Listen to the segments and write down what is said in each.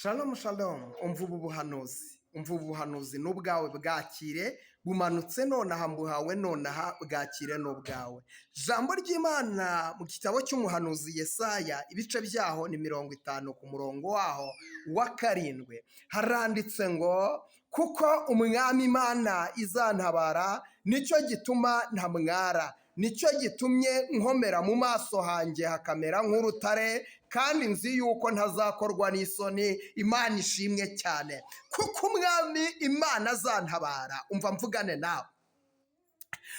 Shalom shalom, umva ubu buhanuzi, umva ubu buhanuzi n'ubwawe bwakire, bumanutse nonaha, mbuhawe nonaha, bwakire n'ubwawe. Jambo ry'Imana mu gitabo cy'umuhanuzi Yesaya, ibice byaho ni 50 ku murongo waho wa 7, haranditse ngo: "Kuko Umwami Imana izantabara, nicyo gituma ntamwara, nicyo gitumye nkomera mu maso hanjye hakamera nk'urutare, kandi nzi yuko ntazakorwa n'isoni." Imana ishimwe cyane, kuko Umwami Imana azantabara. Umva mvugane nawe,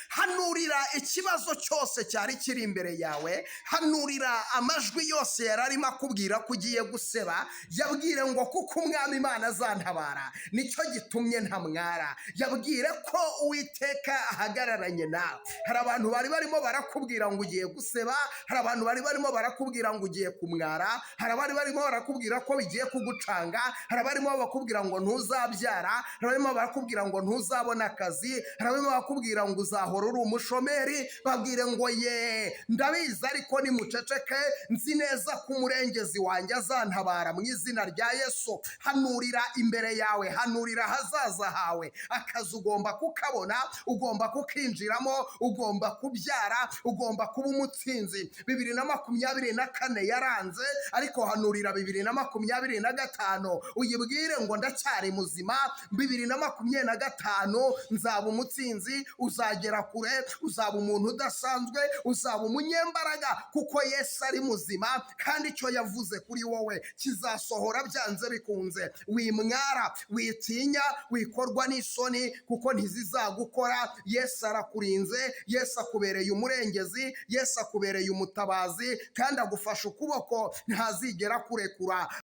hanurira ikibazo cyose cyari kiri imbere yawe, hanurira amajwi yose yari arimo akubwira ko ugiye guseba, yabwire ngo: "Kuko Umwami Imana azantabara, nicyo gitumye ntamwara." Yabwire ko Uwiteka ahagararanye nawe. Hari abantu bari barimo barakubwira ngo ugiye guseba, hari abantu bari barimo barakubwira ngo ugiye kumwara, hari abari barimo barakubwira ko bigiye kugucanga, hari abarimo bakubwira ngo ntuzabyara, hari abarimo barakubwira ngo ntuzabona akazi, hari abarimo barakubwira ngo uzahora uri umushomeri. Babwire ngo: "Ye, ndabizi, ariko nimuceceke, nzi neza ko umurengezi wanjye azantabara mu izina rya Yesu." Hanurira imbere yawe, hanurira ahazaza hawe. Akazi ugomba kukabona, ugomba kukinjiramo, ugomba kubyara, ugomba kuba umutsinzi. 2024 yaranze, ariko hanurira 2025, uyibwire ngo: "Ndacyari muzima, 2025 nzaba umutsinzi." Uzagera kure, uzaba umuntu udasanzwe, uzaba umunyembaraga, kuko Yesu ari muzima kandi icyo yavuze kuri wowe kizasohora byanze bikunze. Wimwara, witinya, wikorwa n'isoni, kuko ntizizagukora. Yesu arakurinze, Yesu akubereye umurengezi, Yesu akubereye umutabazi, kandi agufashe ukuboko, ntazigera kurekura.